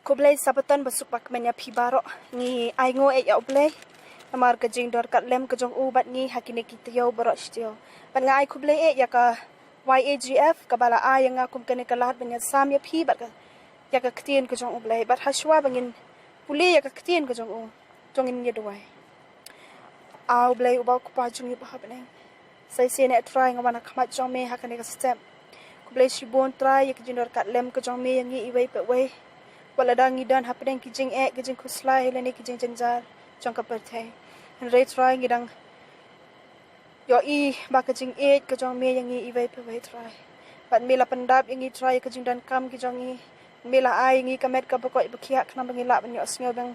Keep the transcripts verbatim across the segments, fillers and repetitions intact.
Khublei Sabbaton basuk bakmen ïa phi baroh. Ngi ai nguh eh ïa U Blei namar ka jingdor kat lem ka jong u bad ngi ha kine ki taïew baroh shi taïew. Bad nga ai khublei eh ïa ka Y A G F kaba la ai ïa nga kum kane ka lad ban ïasam ïa phi bad ka, ïa ka ktien ka jong U Blei. Bad ha shuwa ba ngin pule ïa ka ktien ka jong u, to ngin ïa duwai. A U Blei uba u Kpa jong ngi uba ha bneng, sa shisien eh Trai nga wan ha khmat jong me ha kane ka step. Khublei shibun Trai ïa ka jingdor kat lem ka jong me ïa ngi iwei pa iwei. Wat lada ngi don ha pdeng ki jingeh, ki jingkhuslai lane ki jingjynjar jong ka pyrthei, hynrei Trai ngi dang ïohi ba ka jingïeit ka jong me ïa ngi iwei pa iwei Trai. Bad me la pyndap ïa ngi Trai ïa ka jingdonkam ki jong ngi. Me la ai ïa ngi ka met kaba koit ba khiah khnang ba ngin lah ban ïohsngew biang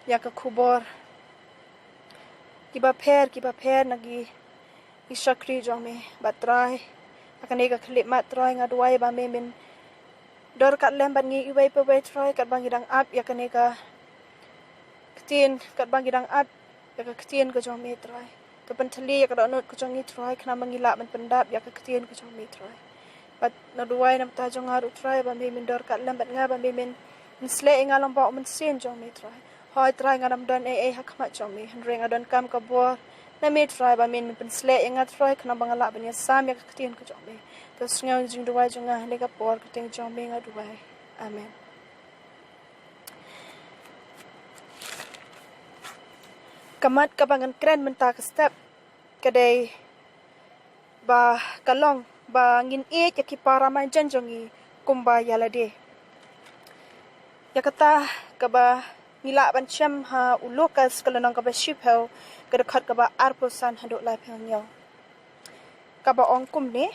ïa ka khubor kiba pher kiba pher na ki, ki shakri jong me. Bad Trai, ha kane ka khyllipmat Trai nga duwai ba me men dor kat lem bad ngi iwei pa iwei Trai katba ngi dang ap ïa kane ka ktien, katba ngi dang ap ïa ka ktien ka jong me Trai. To pyntylli ïa ka dohnud ka jong ngi Trai khnang ba ngi lah ban pyndap ïa ka ktien ka jong me Trai. Bad nga duwai na bynta jong nga ruh Trai ba me men dor kat lem bad nga, ba me men, men pynshlei ïa nga lyngba u Mynsiem jong me Trai. Hooid Trai, nga dang don ei ei ha khmat jong me, hynrei nga donkam ka bor na me Trai ba men, men pynshlei ïa nga Trai khnang ba nga lah ban ïasam ïa ka ktien ka jong me. To sngew jingduwai jong nga ha kane ka por, ka kyrteng jong me nga duwai. Amen. Ka mat kaba ngan kren mynta ka step ka dei ba ka long ba ngin ïeit ïa ki para marjan jong ngi kumba ïa lade. Ïa kata kaba ngi lah ban shem ha u Lukas ka lynnong kaba shiphew, ka dkhot kaba arphew san haduh laiphew hynñiew, kaba ong kumne: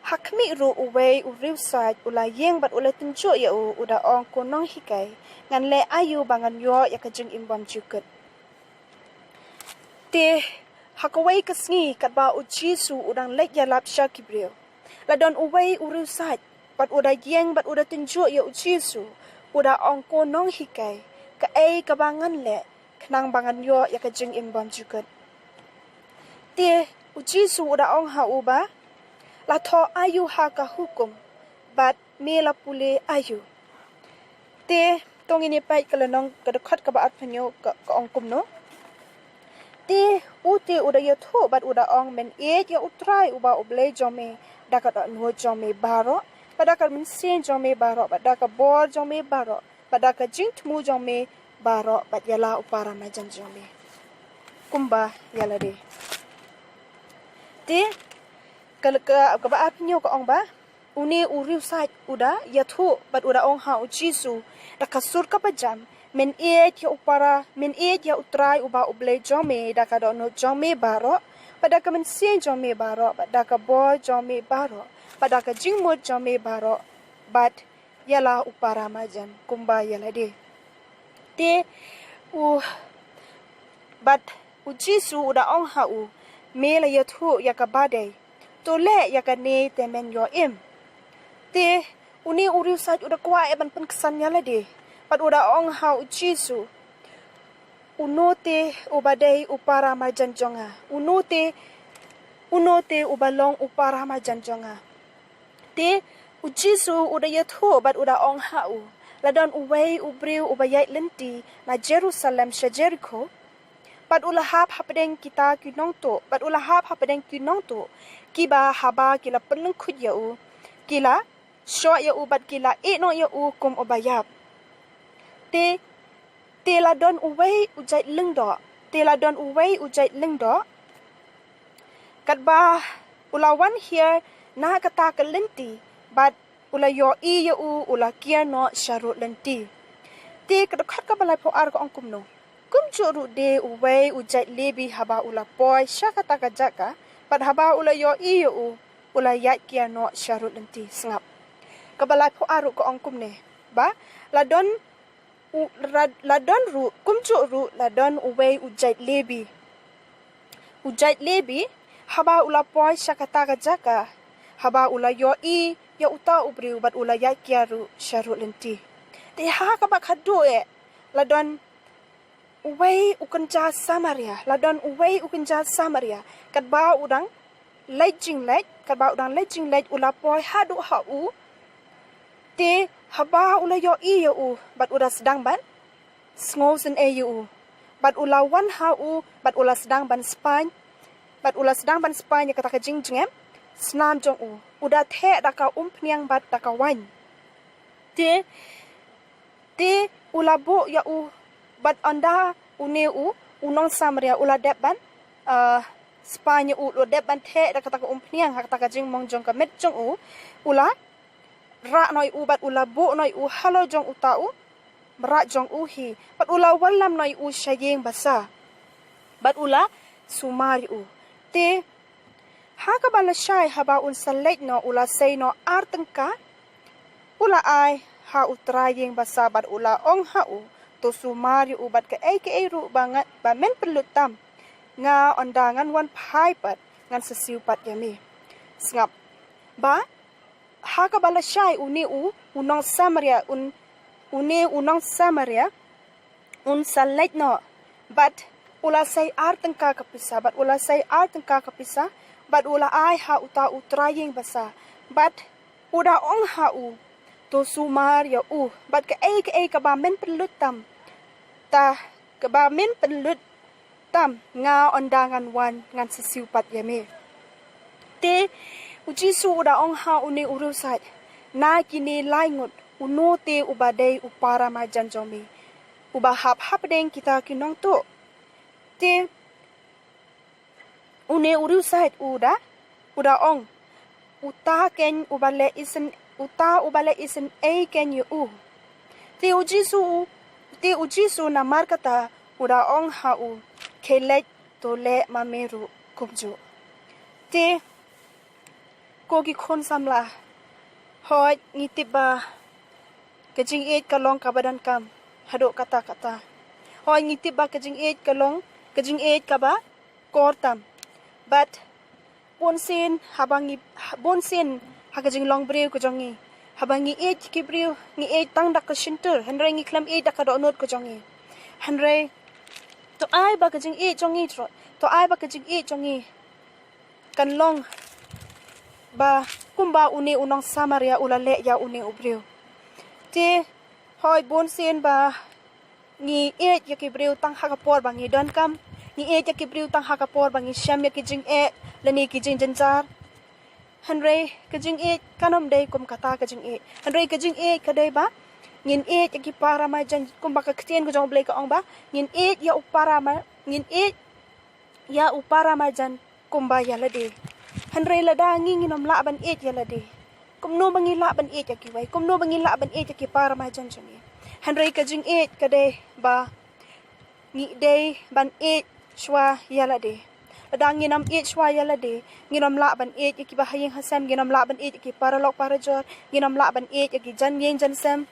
Ha khmih ruh uwei u riewsaid u la ïeng bad u la tynjuh ïa u, u da ong, Ko nonghikai, ngan leh aïu ba ngan ïoh ïa ka jingim bymjukut? Te ha kawei ka sngi katba u Jisu u dang leit ïalap sha ki briew, la don uwei u riewsaid bad u da ïeng bad u da tynjuh ïa u Jisu, u da ong, Ko nonghikai, kaei kaba ngan leh khnang ba ngan ïoh ïa ka jingim bymjukut? Te u Jisu u da ong ha u ba, La thoh aïu ha ka hukum, bad me la pule aïu? Te to ngin ïa peit ka lynnong ka dkhot kaba arphew hynñiew, ka, ka ong kumno: Te u te u da ïathuh bad u da ong, Men ïeit ïa u Trai uba u Blei jong me da ka dohnud jong me baroh, bad da ka mynsiem jong me baroh, bad da ka bor jong me baroh, bad da ka jingthmu jong me baroh, bad ïa la u para marjan jong me kumba ïa lade. Te ka, ka, kaba arphew hynñiew ka ong ba, une u riewsaid u da ïathuh bad u da ong ha u Jisu da ka sur kaba jam, Men ïeit ïa u para, men ïeit ïa u Trai uba u Blei jong me da ka dohnud jong me baroh, bad da ka mynsiem jong me baroh, bad da ka bor jong me baroh, bad da ka jingmut jong me baroh, bad ïa la u para marjan kumba ïa lade. Te u, bad u Jisu u da ong ha u, Me la ïathuh ïa kaba dei, to leh ïa kane te men ïoh im. Te une u riewsaid u da kwah eh ban pynksan ïa lade, bad u da ong ha u Jisu, Uno te uba dei u para marjan jong nga? Uno te, uno te uba long u para marjan jong nga? Te u Jisu u da ïathuh bad u da ong ha u, La don uwei u briew uba ïaid lynti na Jerusalem sha Jerikho, bad u la hap hapdeng kita ki nongtuh, bad u la hap hapdeng ki nongtuh, kiba haba ki la pynlyngkhuit ïa u, ki la shoh ïa u bad ki la ïeh noh ïa u kum uba ïap. Te, te la don uwei u jait lyngdoh, te la don uwei u jait lyngdoh, katba u la wan hiar na kata ka lynti, bad u la ïohi ïa u, u la kiar noh sha rud lynti. Te ka dkhot kaba laiphew ar ka ong kumno: Kumjuh ruh de uwei u jait Lebi, haba u la poi sha kata ka jaka, bad haba u la ïohi ïa u, u la ïaid kiar noh sha rud lynti. Sngap. Kaba laiphew ar ruh ka ong kumne, ba la don u, la, la don ruh, kumjuh ruh la don uwei u jait Lebi. U jait Lebi, haba u la poi sha kata ka jaka, haba u la ïohi ïa uta u briew bad u la ïaid kiar ruh sha rud lynti. Te ha kaba khatduh eh, la don uwei u kynja Samaria, la don uwei u kynja Samaria, katba u dang leit jingleit, katba u dang leit jingleit u la poi haduh ha u. Te haba u la ïohi ïa u, bad u la sdang ban sngewsynei ïa u, bad u la wan ha u, bad u la sdang ban spaiñ, bad u la sdang ban spaiñ ïa kata ka jingjngem snam jong u, u da theh da ka umphniang bad da ka waiñ. Te, te u la buh ïa u, bad ynda une u, u nong Samaria, u la dep ban, uh, spaiñ ïa u, u la dep ban theh da kata ka umphniang ha kata ka jingmong jong ka met jong u, u la rah noh ïa u, bad u la buh noh ïa u halor jong uta u mrad jong u hi, bad u la wallam noh ïa u sha ïing basa, bad u la sumar ïa u. Te ha kaba lashai, haba un sa leit noh, u la sei noh ar tyngka, u la ai ha u trai ïing basa, bad u la ong ha u, to sumar ïa u, bad kaei kaei ruh ba nga, ba men pynlut tam, nga, ynda ngan wan phai pat, ngan sa siew pat ïa me. Sngap, ba ha kaba lashai une u, u nong Samaria, un, une u nong Samaria, un sa leit noh, bad u la sei ar tyngka ka pisa, bad u la sei ar tyngka ka pisa, bad u la ai ha uta u trai ïing basa, bad u da ong ha u, to sumar ïa u, bad kaei kaei kaba men pynlut tam, ta kaba men pynlut tam, nga, ynda ngan wan, ngan sa siew pat ïa me. Te u Jisu u da ong ha une u riewsait, na kine lai ngut, uno te uba dei u para marjan jong me, uba hap hapdeng kita ki nongtuh? Te une u riewsait u da, u da ong, uta keiñ uba leh isynei, uta uba leh isynei keiñ ïa u. Te u Jisu, te u Jisu namar kata u da ong ha u, khie leit, to leh ma me ruh kumjuh. Te ko ki khun samla, hooid ngi tip ba ka jingïeit ka long kaba donkam haduh katta katta. Hooid ngi tip ba ka jingïeit ka long ka jingïeit kaba kor tam. Bad bunsien haba ngi, bunsien ha ka jinglong briew ka jong ngi, haba ngi ïeit ki briew, ngi ïeit tang da ka shyntur, hynrei ngi khlem ïeit da ka dohnud ka jong ngi. Hynrei to ai ba ka jingïeit jong ngi, to, to ai ba ka jingïeit jong ngi kan long ba kumba une u nong Samaria u la leh ïa une u briew. Te hooid bunsien ba ngi ïeit ïa ki briew tang ha ka por ba ngi donkam, ngi ïeit ïa ki briew tang ha ka por ba ngi shem ïa ki jingeh lane ki jingjynjar. Hynrei ka jingïeit kan ym dei kum kata ka jingïeit. Hynrei ka jingïeit ka dei ba ngin ïeit ïa ki para marjan, kumba ka ktien ka jong U Blei ka ong ba ngin ïeit ïa u para ma, ngin ïeit ïa u para marjan kumba ïa lade. Hynrei lada ngi ngin ym lah ban ïeit ïa lade, kumno ba ngi lah ban ïeit ïa kiwei? Kumno ba ngi lah ban ïeit ïa ki para marjan jong ngi? Hynrei ka jingïeit ka dei ba ngi dei ban ïeit shuwa ïa lade. Lada ngin ym ïeit shuwa ïa lade, ngin ym lah ban ïeit ïa kiba ha ïing ha sem, ngin ym lah ban ïeit ïa ki paralok parajor, ngin ym lah ban ïeit ïa ki jan ïing jan sem,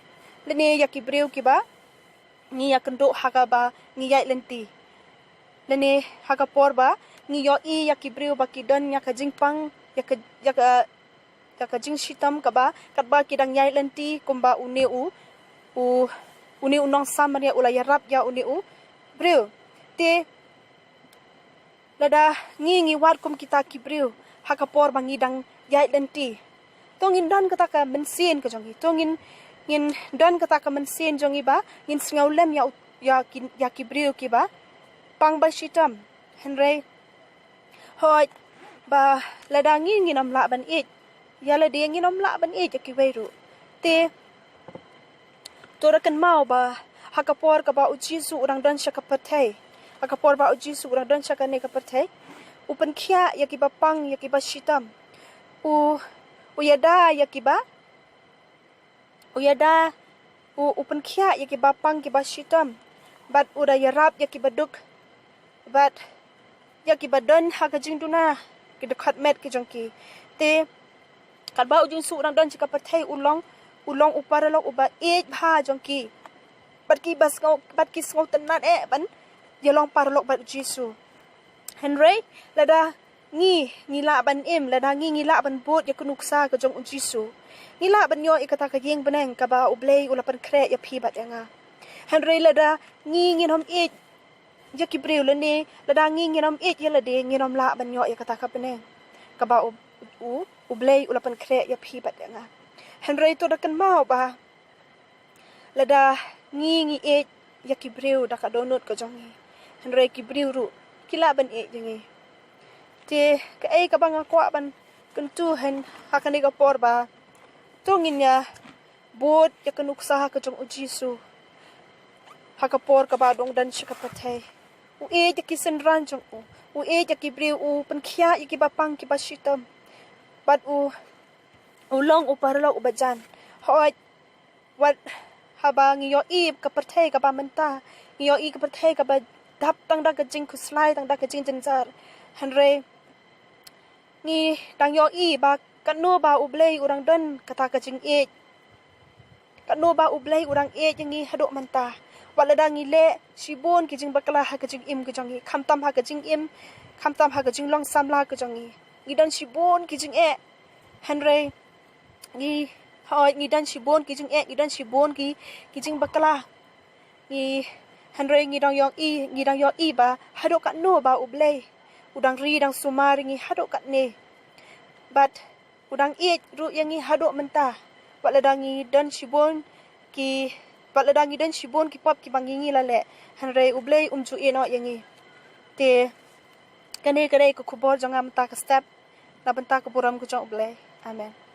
lane ïa ki briew kiba ngi ïakynduh ha kaba ngi ïaid lynti, lane ha ka por ba ngi ïohi ïa ki briew ba ki don ïa ka jingpang, ïa ka, ïa ka, ïa ka jingshitom kaba katba ki dang ïaid lynti, kumba une u, u, une u nong Samaria u la ïarap ïa une u briew. Te lada ngi ngi wad kum kita ki briew ha ka por ba ngi dang ïaid lynti, to ngin don kata ka mynsiem ka jong ngi, to ngin, ngin don kata ka mynsiem jong ngi ba ngin sngewlem ïa u, ïa ki, ïa ki briew kiba pang ba shitom. Hynrei hooid ba lada ngi ngin ym lah ban ïeit ïa lade, ngin ym lah ban ïeit ïa kiwei ruh. Te to da kynmaw ba ha ka por kaba U Jisu u dang don sha ka pyrthei, ha ka por ba U Jisu u dang don sha kane ka pyrthei, u pynkhiah ïa kiba pang, ïa kiba shitom. U, u ïada ïa kiba, u ïada, u, u pynkhiah ïa kiba pang kiba shitom. Bad u da ïarap ïa kiba duk, bad ïa kiba don ha ka jingduna, ki dkhot met ki jong ki. Te katba U Jisu u dang don sha ka pyrthei, u long, u long u paralok uba ïeit bha jong ki. Bad kiba sngew, bad ki sngewtynnad eh ban ïalong paralok bad U Jisu. Hynrei lada ngi ngi lah ban im, lada ngi ngi lah ban bud ïa ka nuksa ka jong U Jisu, ngi lah ban ïoh ïa kata ka ïing bneng kaba U Blei u la pynkhreh ïa phi bad ïa nga. Hynrei lada ngi ngin ym ïeit ïa ki briew, lane lada ngi ngin ym ïeit ïa lade, ngin ym lah ban ïoh ïa kata ka bneng kaba u, u, U Blei u la pynkhreh ïa phi bad ïa nga. Hynrei to da kynmaw ba lada ngi ngi ïeit ïa ki briew da ka dohnud ka jong ngi, hynrei ki briew ruh ki lah ban ïeit ïa ngi. Te kaei kaba nga kwah ban kyntu hynne ha kane ka por ba to ngin ïa bud ïa ka nuksa ka jong u Jisu ha ka por kaba u dang don sha ka pyrthei. U ïeit ïa ki synran jong u, u ïeit ïa ki briew, u pynkhiah ïa kiba pang kiba shitom. Bad u u long u paralok uba jan. Hooid, wat haba ngi ïohi ka pyrthei kaba mynta, ngi ïohi ka pyrthei kaba dap tang da ka jingkhuslai, tang da ka jingjynjar, hynrei ngi dang ïohi ba katno ba U Blei u dang don kata ka jingïeit. Katno ba U Blei u dang ïeit ïa ngi haduh mynta. Wat lada ngi leh shibun ki jingbakla ha ka jingim ka jong ngi, khamtam ha ka jingim, khamtam ha ka jinglong samla ka jong ngi, ngi don shibun ki jingeh. Hynrei ngi, hooid, ngi don shibun ki jingeh, ngi don shibun ki ki jingbakla. Ngi, hynrei ngi dang ïohi, ngi dang ïohi ba haduh katno ba U Blei u dang ri dang sumar ïa ngi haduh katne. Bad u dang ïeit ruh ïa ngi haduh mynta. Wat lada ngi don shibun ki, wat lada ngi don shibun ki pop kiba ngi ngi la leh, hynrei U Blei um ju ïehnoh ïa ngi. Te kane ka dei ka khubor jong nga mynta ka step, na bynta ka burom ka jong U Blei. Amen.